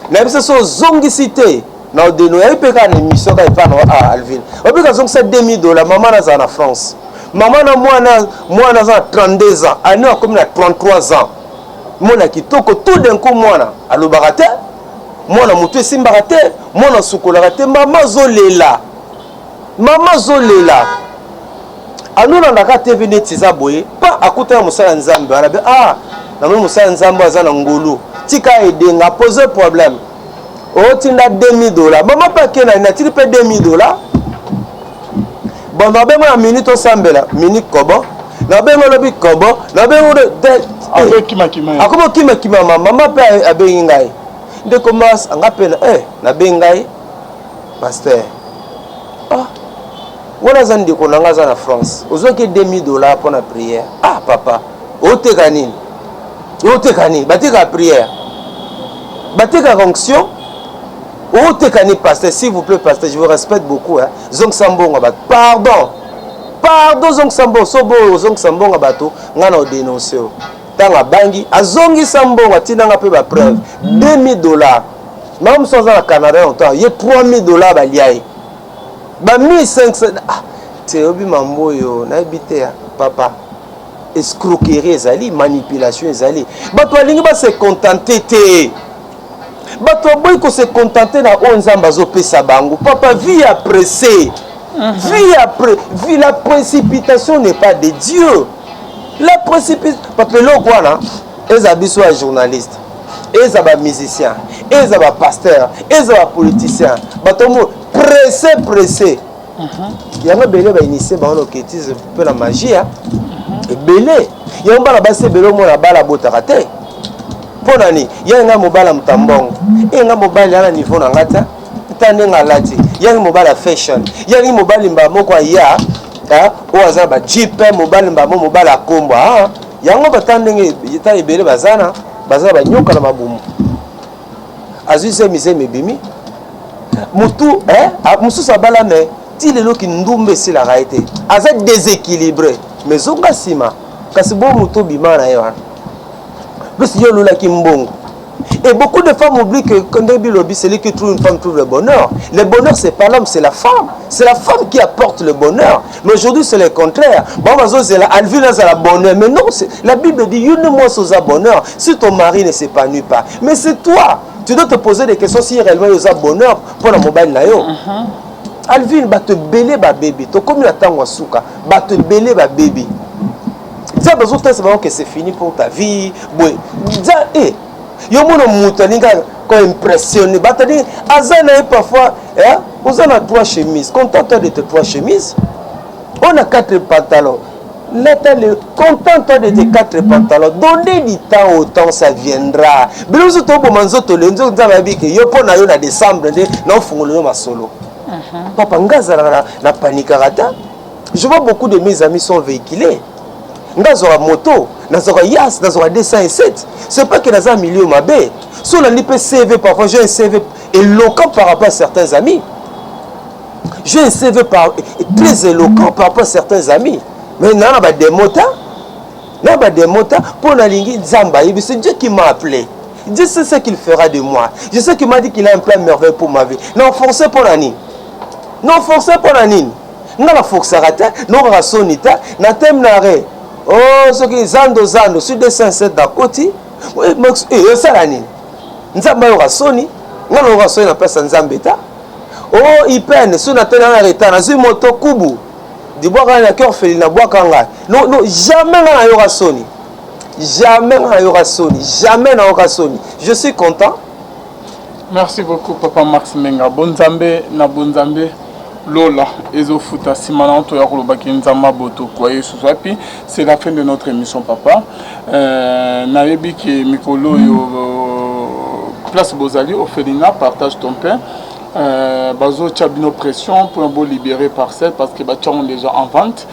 Nayebisa so ozongisi te na odeno yayi mpe kaka na émission kaka epa na ah, Alvin obika azongisa 2000 $. Mama nazala na France, mama na mwana, mwana aza na 32 ans, ani akomi na 33 ans, mwana kitoko. Tout d'un coup mwana alobaka te, mwana motu esimbaka te, mwana asukolaka te. Mama azolela, mama azolela. Anolandaka TV neti eza boye, pa akutana mosala ya Nzambe wana be. Ah, namoni mosala ya Nzambe aza na ngolu, tika edenga pose problème, otinda 2000 $. Mama mpe akenda, natili mpe 2000 $. Bon, nabengo na minute osambela minute kobo, nabengo olobi kobo, nabengo. Akomi okimakima. Mama mpe abengi ngai: "Ndeko Mas." Anga mpe nabengi ngai pasteur. Ah, wana aza ndeko na nga, aza na France. Ozwaki 2000 $ mpo na prière. Ah papa, oteka nini? Oteka nini? Batekaka prière, batekaka onction, oteka nini? Pasteur, s'il vous plaît, pasteur, je vous respecte beaucoup, hein. Zongisa mbongo ya bato, pardon, pardon, zongisa mbongo. So boyo ozongisa mbongo ya bato, ngai na odénonce yo. Ntango abangi, azongisa mbongo, atindanga mpe bapreuve, 2000 $. Mama mosusu aza na Canada longtemps, ye 3000 $ balia ye ba 1500. Ah, te oyebi mambo oyo nayebi te papa. Escroquerie ezali, manipulation ezali. Bato balingi base contenter te, bato baboyi kose contenter na oyo Nzambe azopesa bango. Papa, vie ya pressé, vie ya vie, la précipitation n'est pas de Dieu, la précipitation. Papa, eloko wana eza biso ya journaliste, eza bamusicien, eza bapasteur, eza bapoliticien, bato mo pressé pressé. Yango ebele bainitie bango na occultisme mpe na magie. Ebele yango bana basi ebele omona bala abotaka te. Mpo na nini? Ye nga mobali ya moto ya mbongo, ye nga mobali ya na niveau na nga te, ta ndenge alati, ye mobali ya fashion, ye mobali mbala moko aya oyo aza na ba jeep, mobali mbala moko mobali ya kombo. Yango bata ndenge ta ebele baza na banyoka na mabumu, azwi zemi, zemi ebimi motu mosusu abala, me ti lelo kindumba esilaka ye te, aza déséquilibré. Mais zonga nsima, kasi bo motu obima na ye wana, plus yo olulaki mbongo. Et beaucoup de femmes oublient que quand Bilobi, celui qui trouve une femme trouve le bonheur. Le bonheur, c'est pas l'homme, c'est la femme. C'est la femme qui apporte le bonheur. Mais aujourd'hui, c'est le contraire. Bon, c'est la Alvin, c'est la bonheur. Mais non, la Bible dit, une moi, c'est bonheur. Si ton mari ne s'épanouit pas. Mais c'est toi. Tu dois te poser des questions si réellement il y a bonheur pour la mobile na yo. Alvin, bato ebele babebi. Tokomi na ntango ya suka. Bato ebele babebi. Nzambe azotalisa bango que c'est fini pour ta vie. Boye. Eh, yo mona moto alingi koimpressionne bato, alingi aza na ye parfois, oza na trois chemises, contente-toi de tes trois chemises. On a quatre pantalons, lata le, contente-toi de tes quatre pantalons. Donnez du temps au temps, ça viendra. Bino biso toboma nzoto le nzoto. Nzambe ayebi ke yo mpo na yo na décembre nde naofungola yo masolo. Papa, nga azalaka na panikaka ta. Je vois beaucoup de mes amis sont véhiculés. Nga azwaka moto, nazwaka Hiace, nazwaka 207. C'est pas que naza milieu mabe. So olandi mpe CV, parfois j'ai un CV éloquent par rapport à certains amis. J'ai un CV très éloquent par rapport à certains amis, mais naa na bademo ta, na bademo ta, mpo nalingi Nzambe ayebi. C'est Dieu qui m'a appelé. Dieu sait ce qu'il fera de moi. Je sais qu'il m'a dit qu'il a un plan merveilleux pour ma vie. Na forcé mpo na nini? Na forcé mpo na nini? Nga na forçaka te, nokaka soni te. Na teme na re o soki zando zando sur 207 nakoti, osala nini? Nzambe ayoka soni, nga nayoka soni na place ya Nzambe ta. O ipene so natali na retard, nazwi moto kubu dibwaka na cœur feli, nabwaka ngai. Non, non, jamais nga nayoka soni, jamais nga nayoka soni, jamais nayoka soni. Je suis content. Merci beaucoup, papa Max Menga. Bonzambe na bonzambe, lola ezofuta. Nsima na toya kolobaki Nzambe aboto kwa Yesu wapi. C'est la fin de notre émission, papa. Nayebi ke mikolo oyo, place bozali, orphelinat Partage ton pain, bazotia bino pression mpona bolibérer parcelle, parce que batiango déjà en vente.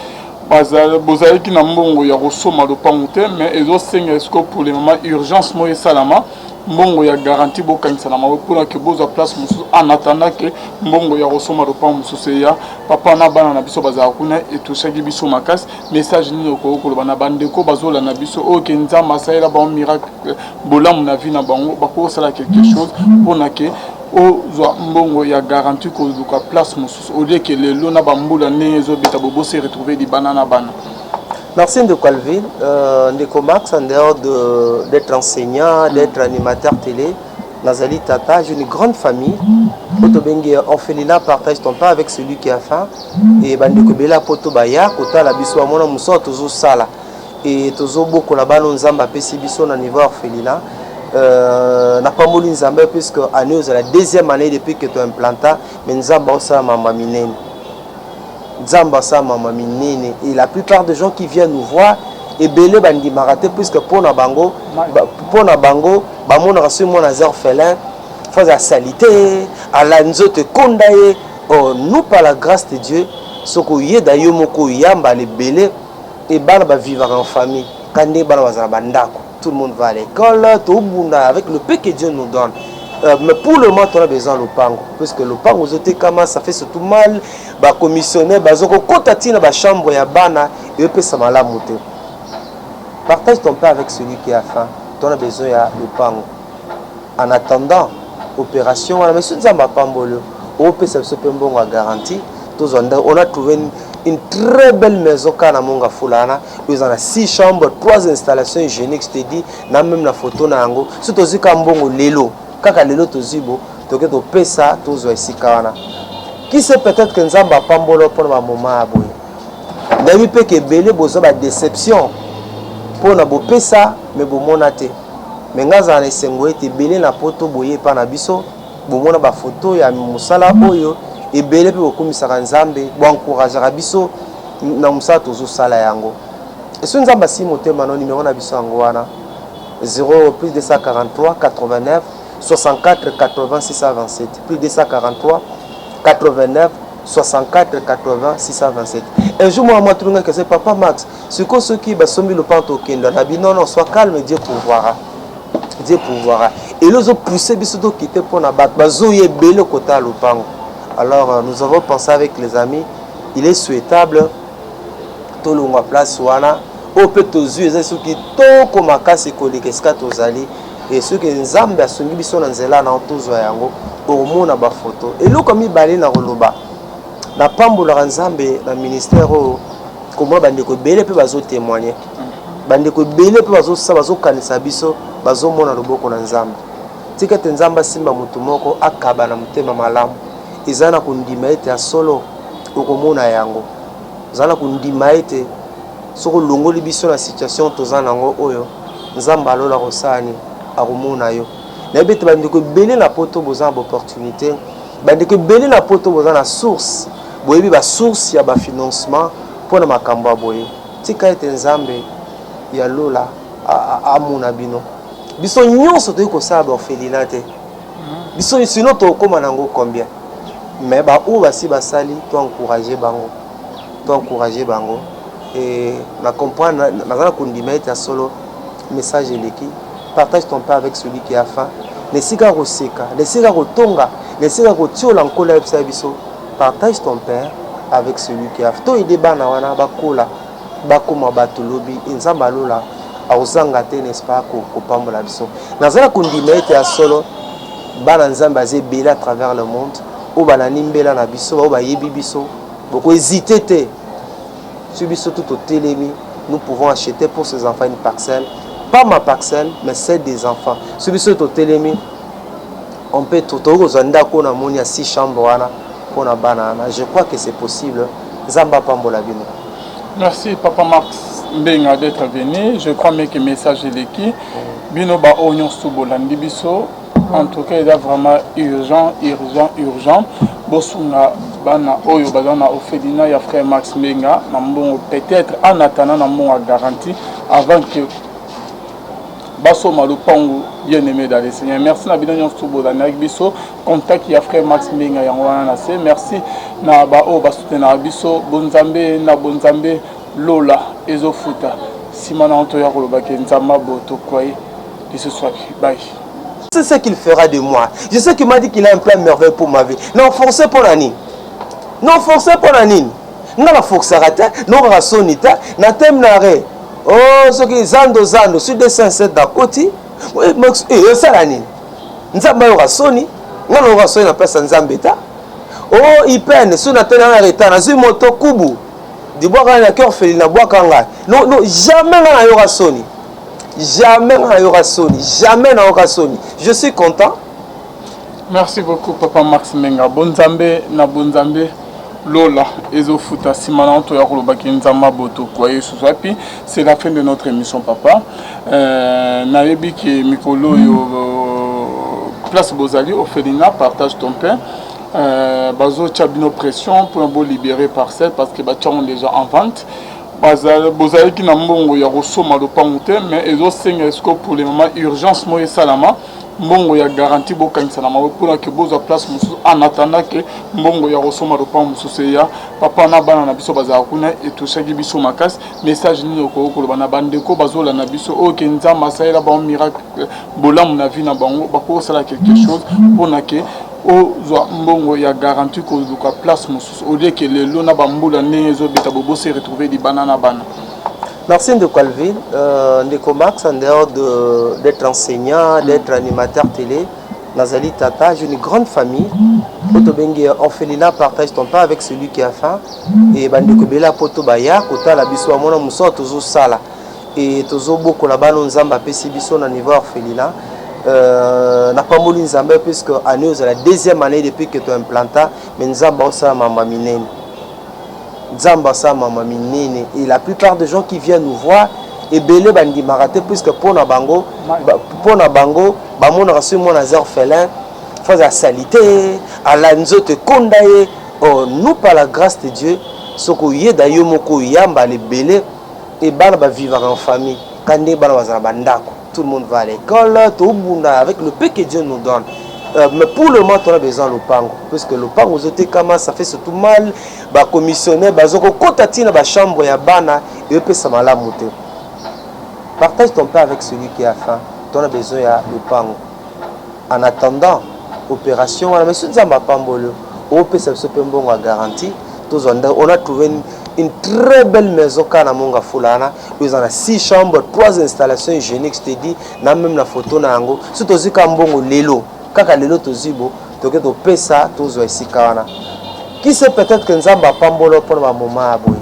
Bozalaki na mbongo ya kosomba lopango te, mais ezosenga esiko pour le moment urgence moko esalama, mbongo ya garantie bokangisa na maboko mpona ke bozwa place mosusu en attendant ke mbongo ya kosomba lopango mosusu eya. Papa na bana na biso bazala kuna, etouchaki biso makasi. Message nini okoki koloba na bandeko bazolanda biso, oyo ke Nzambe asalela bango miracle, bolamu na vie na bango, bakoki kosala quelque chose mpona ke ozwa mbongo ya garantie koluka place mosusu, au lieu ke lelo na bambula ndenge ezobeta bobose retrouver libanda na bana? Merci Ndeko Alvin. Ndeko Max, en dehors d'être enseignant, d'être animateur télé, Nazali Tata, j'ai une grande famille. Otobengi orphelinat Partage ton pain avec celui qui a faim. Et bandeko bela poto baya, kotala biso amona muso tozo sala. Et tozo bokola bano Nzambe apesi biso na niveau orphelinat. Napamboli Nzambe puisque année la deuxième année depuis que tu implanta, mais Nzambe osala mama minene. Nzambe asala mama minene. Et la plupart des gens qui viennent nous voir, ebele bandimaka te, puisque mpo na bango bamonaka soki mwana aza orphelin, faut aza sali te, ala nzoto ekonda ye. Or nous, par la grâce de Dieu, soki oyeda yo moko oyambala ebele e bana bavivaka en famille, ka ndenge bana bazala bandako, tout le monde va à l'école, tobunda avec le peu que Dieu nous donne. Mais pour le moment, on a besoin de lopango, puisque lopango ozotekama, ça fait surtout mal. Bacommissionnaire bazokokota ntina bachambre ya bana, eyopesa malamu te. Partage ton pain avec celui qui a faim. On a besoin ya lopango en attendant opération wana. Mais so Nzambe apamboli, opesa biso mpe mbongo ya garantie, tozwa. On a trouvé une très belle maison kaka na Mont Ngafula wana, oyo eza na 6 chambres, 3 installations hygiéniques. Je te dis, na même na photo na yango. So tozwi ka mbongo lelo, kaka lelo tozwi bo toke topesa, tozwa esika wana. Qui sait, peut-être que Nzambe apambola mpona bamoma ya boye. Nayebi mpe ke ebele bozwa badéception mpona bopesa me bomona te. Me nga azala na esengo ete ebele na poto boye epa na biso, bomona bafoto ya mosala oyo, ebele mpe bokumisaka Nzambe, boencourageaka biso na mosala tozosala yango. Eso Nzambe asili motema no, nimero na biso yango wana. 0 plus 243 89 64 80 627 plus 243 89 64 80 627. Un jour mwana mwa tulunga kese papa Max, sikoyo soki basombi lopango tokenda na bino. Non, sois calme, Dieu pourvoira, Dieu pourvoira. Elo ezopousse biso tokite mpona bato bazoya ebele kotala lopango. Alors nous avons pensé avec les amis, il est souhaitable tolongwa place wana oyo mpe tozwi, eza soki kitoko makasi koleka esika tozali. E soki Nzambe asungi biso na nzela na tozwa yango, okomona bafoto. Eloko mibale na koloba, napambolaka Nzambe na ministère oyo, komona bandeko ebele mpe bazotémoigne, bandeko ebele mpe bazosala, bazokanisa biso, bazomona loboko na Nzambe. Tika ete Nzambe asimba motu moko akaba na motema malamu. Eza na kondima ete ya solo okomona yango. Eza na kondima ete soki olongoli biso na situation toza nango oyo, Nzambe alola kosala nini, akomona yo. Nayebi ete bandeko ebele na poto boza na baopportunité, bandeko ebele na poto boza na source, boyebi basource ya bafinancement mpona makambo ya boye. Tika ete Nzambe ya lola amona bino. Biso nyonso toyei kosala baorphelinat te biso, sinon tokóma nango combien? Mais baoyo basi basali, to encourage bango, to encourage bango. E na comprendre, naza na kondima ete ya solo message eleki: partage ton pain avec celui qui a faim. Na esika ya koseka, na esika ya kotonga, na esika ya kotiola, Nkolo ayebisa biso: partage ton pain avec celui qui a faim. To aider bana wana bakola, bakóma bato lobi. Nzambe alola akozanga te, n'est-ce pas, kopambola biso. Naza na kondima ete ya solo bana Nzambe aza ebele à travers le monde oyo balandi mbela na biso, oyo bayebi biso, bokohésite te. Soki biso tout totelemi, nous pouvons acheter pour ces enfants une parcelle, pas ma parcelle, mais celle des enfants. Soki biso totelemi, on peut, tokoki kozwa ndako namoni ya 6 chambre wana mpona bana wana. Je crois que c'est possible. Nzambe apambola bino. Merci, papa Max Mbenga, d'être venu. Je crois que message eleki bino baoyo nyonso bolandi biso. En tout cas, eza vraiment urgent, urgent, urgent. Bosunga bana oyo baza na orphelinat ya frère Max Mbenga na mbongo, peut-être en attendant na mbongo ya garantie avant que basoma lopango. Bien aimé dans le Seigneur, merci na bino nyonso bolandaki biso. Contact ya frère Max Mbenga yango wana na se. Merci na baoyo basoutenaka biso. Bonzambe na bonzambe, lola ezofuta. Nsima na toya kolobaki Nzambe abo tokwaye lisusu wapi. Bye. C'est ce qu'il fera de moi. Je sais qu'il m'a dit qu'il a un plan merveilleux pour ma vie. Non, forcez pour la nini. Non, forcez pour la nini. Nga na forçaka te, nokaka soni te, na teme na re. Oh, soki zando zando, sur 207 nakoti, esala nini? Nzambe ayoka soni, nga nayoka soni na place ya Nzambe ta. Oh, ipene, soki nateli na retard, nazwi moto kubu. Dibwaka na cœur feli na bwaka ngai. Non, non, jamais nga nayoka soni. Jamais nga nayoka soni, jamais nayoka soni. Je suis content. Merci beaucoup, papa Max Menga. Bonzambe na bonzambe, lola ezofuta. Nsima na toya kolobaki Nzambe aboto kwa Yesu wapi. C'est la fin de notre émission, papa. Nayebi ke mikolo oyo place bozali orphelinat Partage ton pain, bazotia bino pression mpona bolibérer parcelle, parce que batiango déjà en vente. Bozalaki na mbongo ya kosomba lopango te, mais ezosenga sikoyo pour le moment urgence moko esalama, mbongo ya garantie bokangisa na maboko mpona ke bozwa place mosusu en attendant ke mbongo ya kosomba lopango mosusu eya. Papa na bana na biso bazalaka kuna, etouchaki biso makasi. Message nini okoki koloba na bandeko bazolanda biso oyo ke Nzambe asalela bango miracle, bolamu na vie na bango, bakoki kosala quelque chose mpona ke ozwa mbongo ya garantie koluka place mosusu, au lieu ke lelo na bambula ndenge ezobeta bobose retrouve libana na bana? Merci Ndeko Alvin. Ndeko Max, en dehors d'être enseignant, d'être animateur télé, Nazali Tata, j'ai une grande famille. Otobengi orphelinat Partage ton pain avec celui qui a faim. Et bandeko bela poto baya, kotala biso amona muso tozo sala. Et tozo bokola bano Nzambe apesi biso na niveau orphelinat. Napamboli Nzambe puisque année oyo la deuxième année depuis que to implanta, mais Nzambe osala mama minene. Nzambe asala mama minene et la plupart des gens qui viennent nous voir, ebele bandimaka te, puisque mpona bango bamonaka soki mwana aza orphelin, faut azala sali te, ala nzoto ekonda ye. Or nous, par la grâce de Dieu, soki oyeda yo moko oyambala ebele e bana bavivaka en famille ka ndenge bana bazala bandako. Tout le monde va à l'école, tobunda avec le peu que Dieu nous donne. Mais pour le moment, on a besoin de lopango. Puisque lopango ezotekama, ça fait surtout mal. Ba commissionnaire, bazoko kota tina ba chambre ya bana, epesa malamu te. Partage ton pain avec celui qui a faim. On a besoin ya lopango. En attendant, opération wana, mais soki Nzambe apamboli, opesa biso mpe mbongo ya garantie, tozwa ndako. On a trouvé une très belle maison kaka na Mont Ngafula wana, oyo eza na 6 chambres, 3 installations hygiéniques. Je te dis, na même na photo na yango. So tozwi ka mbongo lelo, kaka lelo tozwi bo toke topesa, tozwa esika wana. Qui sait, peut-être que Nzambe apambola mpona bamoma ya boye.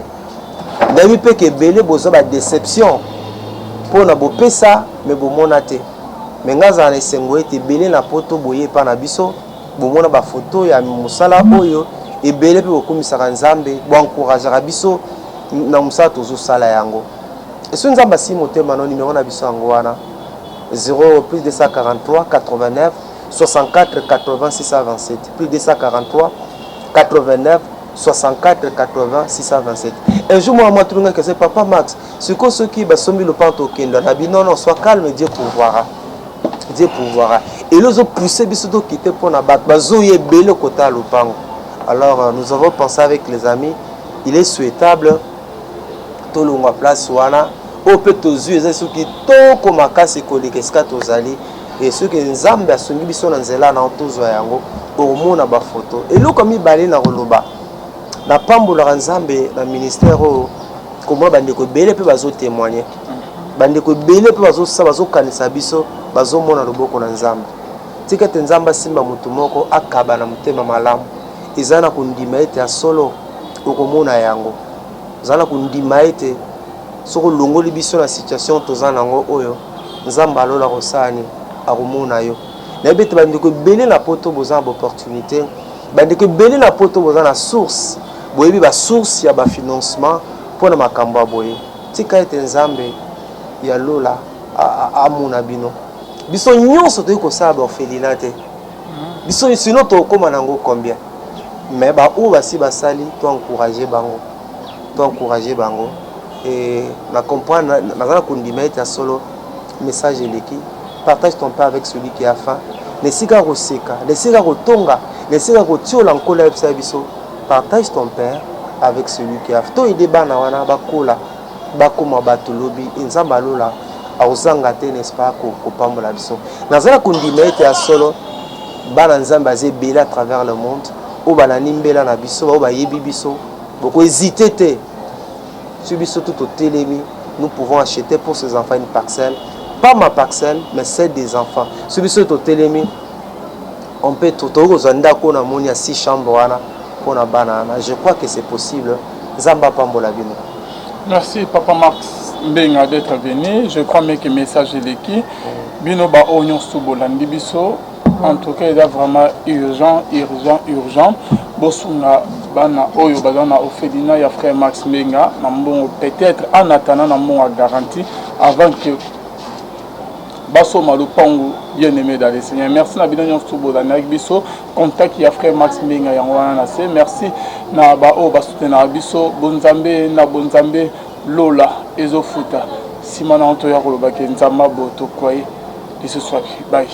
Nayebi mpe ke ebele bozwa badéception mpona bopesa, me bomona te. Me nga azala na esengo ete ebele na Poto boye epa na biso, bomona bafoto ya mosala oyo. Ebele mpe bokumisaka Nzambe, boencourageaka biso na mosala tozosala yango. Eso Nzambe asili motema no, nimero na biso yango wana: 0 plus 243 89 64 80 627, plus 243 89 64 80 627. Un jour, moi tulungaki ese: "Papa Max, sikoyo soki basombi lopango, tokenda na bino?" Non, sois calme, Dieu pourvoira, Dieu pourvoira. Elo ezopousse biso tokite mpona bato bazoya ebele kota ya lopango. Alors nous avons pensé avec les amis, il est souhaitable tolongwa place wana. Oyo mpe tozwi eza soki toko makasi koleka esika tozali. E soki Nzambe asungi biso na nzela na tozwa yango, okomona bafoto. Eloko ya mibale na koloba, napambolaka Nzambe na ministère oyo, komona bandeko ebele mpe bazotémoigne, bandeko ebele mpe bazosala, bazokanisa biso, bazomona loboko na Nzambe. Tika ete Nzambe asimba motu moko akaba na motema malamu. Eza na kondima ete ya solo okomona yango. Eza na kondima ete soki olongoli biso na situation toza nango oyo, Nzambe alola kosala nini, akomona yo. Nayebi ete bandeko ebele na Poto boza na baopportunité, bandeko ebele na Poto boza na source, boyebi basource ya bafinancement mpona makambo ya boye. Tika ete Nzambe ya lola amona bino. Biso nyonso toyei kosala baorphelinat te biso, sinon tokóma nango combien? Mais baoyo basi basali, to encourage bango, to encourage bango. E na comprendre, naza na kondima ete ya solo message eleki: partage ton pain avec celui qui a faim. Na esika ya koseka, na esika ya kotonga, na esika ya kotiola, Nkolo ayebisa biso: partage ton pain avec celui qui a faim. Toyede bana wana bakola, bakóma bato lobi. Nzambe alola akozanga te, n'est-ce pas, kopambola biso. Naza na kondima ete ya solo bana Nzambe aza ebele à travers le monde oyo balandi mbela na biso, oyo bayebi biso. Bokohésite te. Soki biso tout totelemi, nous pouvons acheter pour ces enfants une parcelle, pas ma parcelle, mais celle des enfants. Soki biso totelemi, on peut, tokoki kozwa ndako namoni ya 6 chambre wana mpona bana wana. Je crois que c'est possible. Nzambe apambola bino. Merci, Papa Max Mbenga, d'être venu. Je crois même que message eleki. Bino ba oyo nyonso bolandi biso, en tout cas eza vraiment urgent, urgent, urgent. Bosunga bana oyo baza na orphelinat ya frère Max Mbenga na mbongo, peut-être en attendant na mbongo ya garantie avant que basoma lopango. Bien aimé dans le Seigneur, merci na bino nyonso bolandaki biso. Contact ya frère Max Mbenga yango wana na se. Merci na baoyo basoutenaka biso. Bonzambe na bonzambe, lola ezofuta. Nsima na toya kolobaki Nzambe abo tokwaye lisusu wapi. Bai.